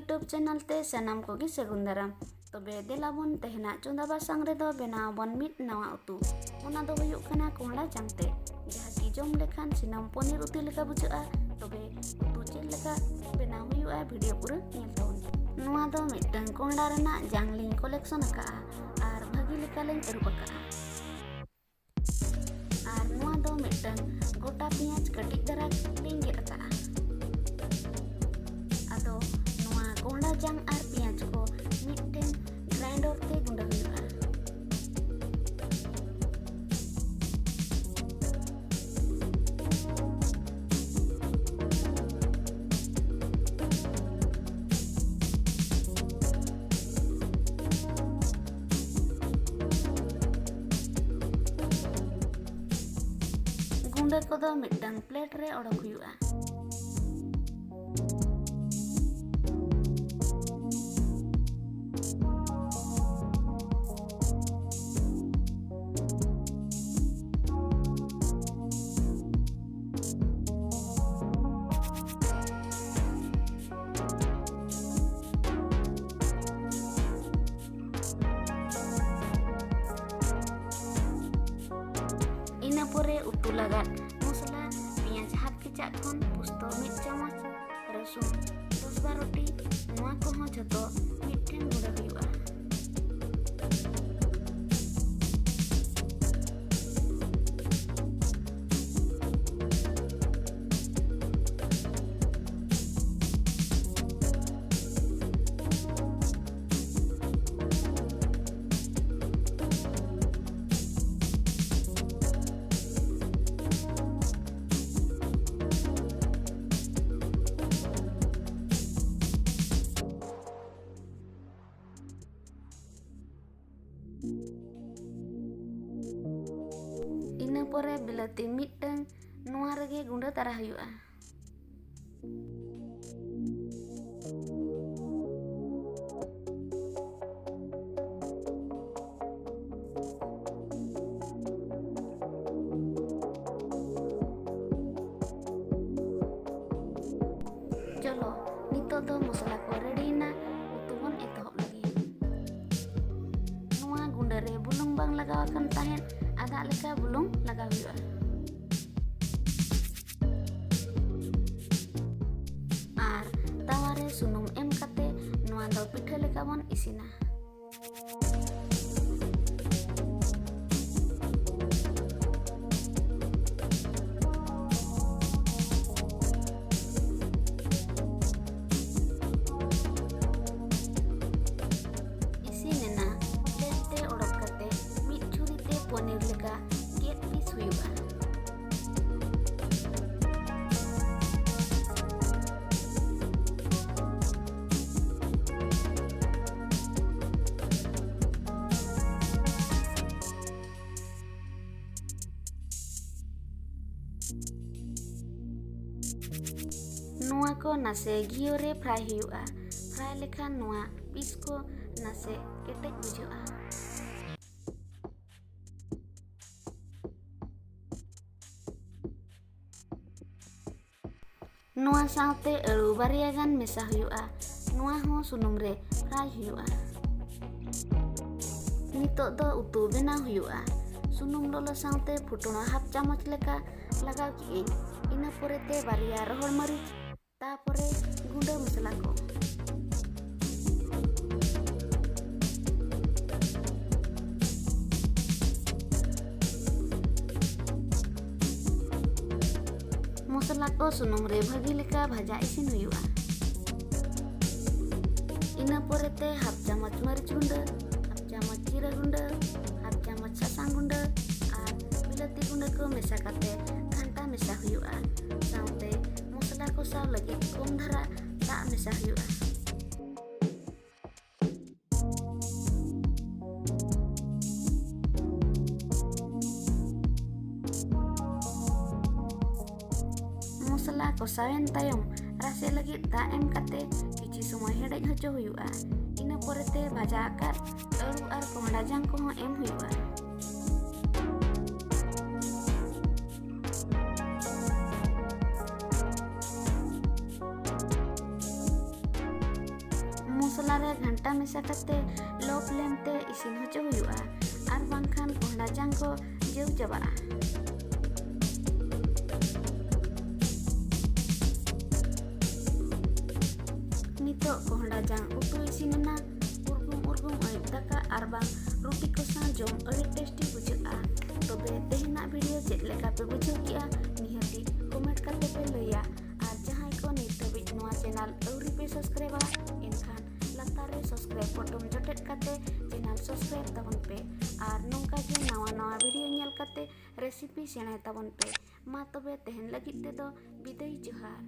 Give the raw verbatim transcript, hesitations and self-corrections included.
YouTube channel ᱛᱮ ᱥᱟᱱᱟᱢ ᱠᱚᱜᱮ ᱥᱟᱹᱜᱩᱱ ᱫᱟᱨᱟᱢ᱾ ᱛᱚᱵᱮ ᱫᱮᱞᱟ ᱵᱚᱱ, ᱛᱮᱦᱮᱧᱟᱜ ᱪᱚᱸᱫᱟ ᱵᱟᱥᱟᱝ ᱨᱮᱫᱚ ᱵᱮᱱᱟᱣ ᱵᱚᱱ ᱢᱤᱫ ᱱᱟᱣᱟ ᱩᱛᱩ᱾ ᱚᱱᱟ ᱫᱚ ᱦᱩᱭᱩᱜ ᱠᱟᱱᱟ ᱠᱚᱦᱲᱟ ᱡᱟᱝ ᱛᱮ, ᱡᱟᱦᱟᱸ ᱠᱤ ᱡᱚᱢ ᱞᱮᱠᱷᱟᱱ ᱥᱤᱱᱟᱢ ᱯᱚᱱᱤᱨ ᱩᱛᱩ ᱞᱮᱠᱟ ᱵᱩᱡᱷᱟᱹᱜᱼᱟ᱾ ᱛᱚᱵᱮ ᱩᱛᱩ ᱪᱮᱫ ᱞᱮᱠᱟ ᱵᱮᱱᱟᱣ ᱦᱩᱭᱩᱜᱼᱟ, video ᱯᱩᱨᱟᱹ ᱧᱮᱞ ᱛᱟᱵᱚᱱ ᱯᱮ᱾ ᱱᱚᱣᱟ ᱫᱚ ᱢᱤᱫᱴᱟᱝ ᱠᱚᱦᱲᱟ ᱨᱮᱱᱟᱜ ᱡᱟᱝ ᱞᱤᱧ collection ᱟᱠᱟᱫᱼᱟ ᱟᱨ ᱵᱷᱟᱹᱜᱤ ᱞᱮᱠᱟ ᱞᱤᱧ ᱟᱹᱨᱩᱵ ᱟᱠᱟᱫᱼᱟ᱾ ᱟᱨ ᱱᱚᱣᱟ ᱫᱚ ᱢᱤᱫᱴᱟᱝ ᱜᱚᱴᱟ ᱯᱮᱸᱭᱟᱡᱽ ᱠᱟᱹᱴᱤᱡ ᱫᱷᱟᱨᱟ ᱞᱤᱧ ᱜᱮᱫ ᱟᱠᱟᱫᱼᱟ᱾ ᱟᱫᱚ ᱱᱚᱣᱟ ᱠᱚᱦᱲᱟ ᱡᱟᱝ ᱟᱨ ᱯᱮᱸᱭᱟᱡᱽ ᱠᱚ ᱢᱤᱫᱴᱮᱱ grinder ᱛᱮ ᱜᱩᱸᱰᱟᱹ ᱦᱩᱭᱩᱜᱼᱟ᱾ ᱜᱩᱸᱰᱟᱹ ᱠᱚᱫᱚ ᱢᱤᱫᱴᱟᱝ plate ᱨᱮ ᱚᱰᱚᱠ ᱦᱩᱭᱩᱜᱼᱟ᱾ ᱤᱱᱟᱹ ᱯᱚᱨᱮ ᱩᱛᱩ ᱞᱟᱜᱟᱫ ᱢᱚᱥᱞᱟ, ᱯᱮᱸᱭᱟᱡᱽ half ᱠᱮᱪᱟᱜ ᱠᱷᱚᱱ, ᱯᱩᱥᱛᱩ ᱢᱤᱫ ᱪᱟᱢᱚᱪ, ᱨᱟᱹᱥᱩᱱ ᱫᱚᱥ ᱵᱟᱨᱚ ᱴᱤ, ᱱᱚᱣᱟ ᱠᱚᱦᱚᱸ ᱡᱷᱚᱛᱚ ᱢᱤᱫᱴᱷᱮᱱ ᱜᱩᱸᱰᱟᱹ ᱦᱩᱭᱩᱜᱼᱟ᱾ ᱤᱱᱟᱹ ᱯᱚᱨᱮ ᱵᱤᱞᱟᱹᱛᱤ ᱢᱤᱫᱴᱟᱝ ᱱᱚᱣᱟ ᱨᱮᱜᱮ ᱜᱩᱸᱰᱟᱹ ᱛᱟᱨᱟ ᱦᱩᱭᱩᱜᱼᱟ᱾ ᱪᱚᱞᱚ, ᱱᱤᱛᱚᱜ ᱫᱚ ᱢᱚᱥᱞᱟ ᱠᱚ ready ᱵᱟᱝ ᱞᱟᱜᱟᱣ ᱟᱠᱟᱱ ᱛᱟᱦᱮᱸᱫ, ᱟᱫᱷᱟ ᱞᱮᱠᱟ ᱵᱩᱞᱩᱝ ᱞᱟᱜᱟᱣ ᱦᱩᱭᱩᱜᱼᱟ᱾ ᱟᱨ ᱛᱟᱣᱟ ᱨᱮ ᱥᱩᱱᱩᱢ ᱮᱢ ᱠᱟᱛᱮ ᱱᱚᱣᱟ ᱫᱚ ᱯᱤᱴᱷᱟᱹ ᱞᱮᱠᱟ ᱵᱚᱱ ᱤᱥᱤᱱᱟ᱾ ᱤᱥᱤᱱ ᱮᱱᱟ᱾ ᱯᱞᱮᱴ ᱛᱮ ᱚᱰᱚᱠ ᱠᱟᱛᱮ ᱢᱤᱫ ᱪᱷᱩᱨᱤ ᱛᱮ ᱯᱚᱱᱤᱨ ᱞᱮᱠᱟ ᱜᱮᱫ ᱯᱤᱥ ᱦᱩᱭᱩᱜᱼᱟ᱾ ᱱᱚᱣᱟ ᱠᱚ ᱱᱟᱥᱮ ᱜᱷᱤᱭᱳ ᱨᱮ ᱯᱷᱨᱟᱭ ᱦᱩᱭᱩᱜᱼᱟ᱾ ᱯᱷᱨᱟᱭ ᱞᱮᱠᱷᱟᱱ ᱱᱚᱣᱟ ᱯᱤᱥ ᱠᱚ ᱱᱟᱥᱮ ᱠᱮᱴᱮᱡ ᱵᱩᱡᱷᱟᱹᱜᱼᱟ᱾ ᱱᱚᱣᱟ ᱥᱟᱶᱛᱮ ᱟᱹᱲᱩ ᱵᱟᱨᱭᱟ ᱜᱟᱱ ᱢᱮᱥᱟ ᱦᱩᱭᱩᱜᱼᱟ᱾ ᱱᱚᱣᱟ ᱦᱚᱸ ᱥᱩᱱᱩᱢ ᱨᱮ ᱯᱷᱨᱟᱭ ᱦᱩᱭᱩᱜᱼᱟ᱾ ᱱᱤᱛᱚᱜ ᱫᱚ ᱩᱛᱩ ᱵᱮᱱᱟᱣ ᱦᱩᱭᱩᱜᱼᱟ᱾ ᱥᱩᱱᱩᱢ ᱞᱚᱞᱚ ᱥᱟᱶᱛᱮ ᱯᱷᱩᱴᱚᱱᱟ ᱦᱟᱯ ᱪᱟᱢᱚᱪ ᱞᱮᱠᱟ ᱞᱟᱜᱟᱣ ᱠᱮᱜᱼᱟᱹᱧ᱾ ᱤᱱᱟᱹ ᱯᱚᱨᱮᱛᱮ ᱵᱟᱨᱭᱟ ᱨᱚᱦᱚᱲ ᱢᱟᱹᱨᱤᱪ, ᱛᱟᱯᱚᱨᱮ ᱜᱩᱸᱰᱟᱹ ᱢᱚᱥᱞᱟ ᱠᱚ᱾ ᱢᱚᱥᱞᱟ ᱠᱚ ᱥᱩᱱᱩᱢ ᱨᱮ ᱵᱷᱟᱹᱜᱤ ᱞᱮᱠᱟ ᱵᱷᱟᱡᱟ ᱤᱥᱤᱱ ᱦᱩᱭᱩᱜᱼᱟ᱾ ᱤᱱᱟᱹ ᱯᱚᱨᱮᱛᱮ ᱦᱟᱯ ᱪᱟᱢᱚᱪ ᱢᱟᱹᱨᱤᱪ ᱜᱩᱸᱰᱟᱹ, ᱦᱟᱯ ᱪᱟᱢᱚᱪ ᱡᱤᱨᱟᱹ ᱜᱩᱸᱰᱟᱹ, ᱦᱟᱯ ᱪᱟᱢᱚᱪ ᱥᱟᱥᱟᱝ ᱜᱩᱸᱰᱟᱹ ᱟᱨ ᱵᱤᱞᱟᱹᱛᱤ ᱜᱩᱸᱰᱟᱹ ᱠᱚ ᱢᱮᱥᱟ ᱠᱟᱛᱮ ᱜᱷᱟᱱᱴᱟ ᱢᱮᱥᱟ ᱦᱩᱭᱩᱜᱼᱟ᱾ ᱥᱟᱶᱛᱮ ᱢᱚᱥᱞᱟ ᱠᱚᱥᱟᱣ ᱞᱟᱹᱜᱤᱫ ᱠᱚᱢ ᱫᱷᱟᱨᱟ ᱫᱟᱜ ᱢᱮᱥᱟ ᱦᱩᱭᱩᱜᱼᱟ᱾ ᱢᱚᱥᱞᱟ ᱠᱚᱥᱟᱣᱮᱱ ᱛᱟᱭᱚᱢ ᱨᱟᱥᱮ ᱞᱟᱹᱜᱤᱫ ᱫᱟᱜ ᱮᱢ ᱠᱟᱛᱮ ᱠᱤᱪᱷᱤ ᱥᱚᱢᱚᱭ ᱦᱮᱰᱮᱡ ᱦᱚᱪᱚ ᱦᱩᱭᱩᱜᱼᱟ᱾ ᱤᱱᱟᱹ ᱯᱚᱨᱮᱛᱮ ᱵᱷᱟᱡᱟ ᱟᱠᱟᱫ ᱟᱹᱞᱩ ᱟᱨ ᱠᱚᱸᱦᱰᱟ ᱡᱟᱝ ᱠᱚᱦᱚᱸ ᱮᱢ ᱦᱩᱭᱩᱜᱼᱟ᱾ ᱢᱚᱥᱞᱟ ᱨᱮ ᱜᱷᱟᱱᱴᱟ ᱢᱮᱥᱟ ᱠᱟᱛᱮ ᱞᱳ ᱯᱷᱞᱮᱢ ᱛᱮ ᱤᱥᱤᱱ ᱦᱚᱪᱚ ᱦᱩᱭᱩᱜᱼᱟ, ᱟᱨ ᱵᱟᱝᱠᱷᱟᱱ ᱠᱚᱦᱰᱟ ᱡᱟᱝ ᱠᱚ ᱡᱟᱹᱣ ᱪᱟᱵᱟᱜᱼᱟ᱾ ᱱᱤᱛᱚᱜ ᱠᱚᱦᱰᱟ ᱡᱟᱝ ᱩᱛᱩ ᱤᱥᱤᱱ ᱮᱱᱟ᱾ ᱩᱨᱜᱩᱢ ᱩᱨᱜᱩᱢ ᱟᱹᱭᱩᱵ ᱫᱟᱠᱟ ᱟᱨ ᱵᱟᱝ ᱨᱩᱴᱤ ᱠᱚ ᱥᱟᱶ ᱡᱚᱢ ᱟᱹᱰᱤ ᱴᱮᱥᱴᱤ ᱵᱩᱡᱷᱟᱹᱜᱼᱟ᱾ ᱛᱚᱵᱮ ᱛᱮᱦᱮᱧᱟᱜ ᱵᱷᱤᱰᱤᱭᱳ ᱪᱮᱫ ᱞᱮᱠᱟ ᱯᱮ ᱵᱩᱡᱷᱟᱹᱣ ᱠᱮᱜᱼᱟ, ᱱᱤᱦᱟᱹᱛᱤ ᱠᱚᱢᱮᱱᱴ ᱠᱟᱛᱮ ᱯᱮ ᱞᱟᱹᱭᱟ᱾ ᱟᱨ ᱡᱟᱦᱟᱸᱭ ᱠᱚ ᱱᱤᱛ ᱫᱷᱟᱹᱵᱤᱡ ᱱᱚᱣᱟ ᱪᱮᱱᱮᱞ ᱟᱹᱣᱨᱤ ᱯᱮ ᱥᱟᱵᱥᱠᱨᱟᱭᱤᱵᱟ, ᱮᱱᱠᱷᱟᱱ ᱞᱟᱛᱟᱨ ᱨᱮ ᱥᱟᱵᱥᱠᱨᱟᱭᱤᱵ ᱵᱚᱴᱚᱱ ᱡᱚᱴᱮᱫ ᱠᱟᱛᱮ ᱪᱮᱱᱮᱞ ᱥᱟᱵᱥᱠᱨᱟᱭᱤᱵ ᱛᱟᱵᱚᱱ ᱯᱮ᱾ ᱟᱨ ᱱᱚᱝᱠᱟ ᱜᱮ ᱱᱟᱣᱟ ᱱᱟᱣᱟ ᱵᱷᱤᱰᱤᱭᱳ ᱧᱮᱞ ᱠᱟᱛᱮ ᱨᱮᱥᱤᱯᱤ ᱥᱮᱬᱟᱭ ᱛᱟᱵᱚᱱ ᱯᱮ᱾ ᱢᱟ ᱛᱚᱵᱮ ᱛᱮᱦᱮᱧ ᱞᱟᱹᱜᱤᱫ ᱛᱮᱫᱚ ᱵᱤᱫᱟᱹᱭ, ᱡᱚᱦᱟᱨ᱾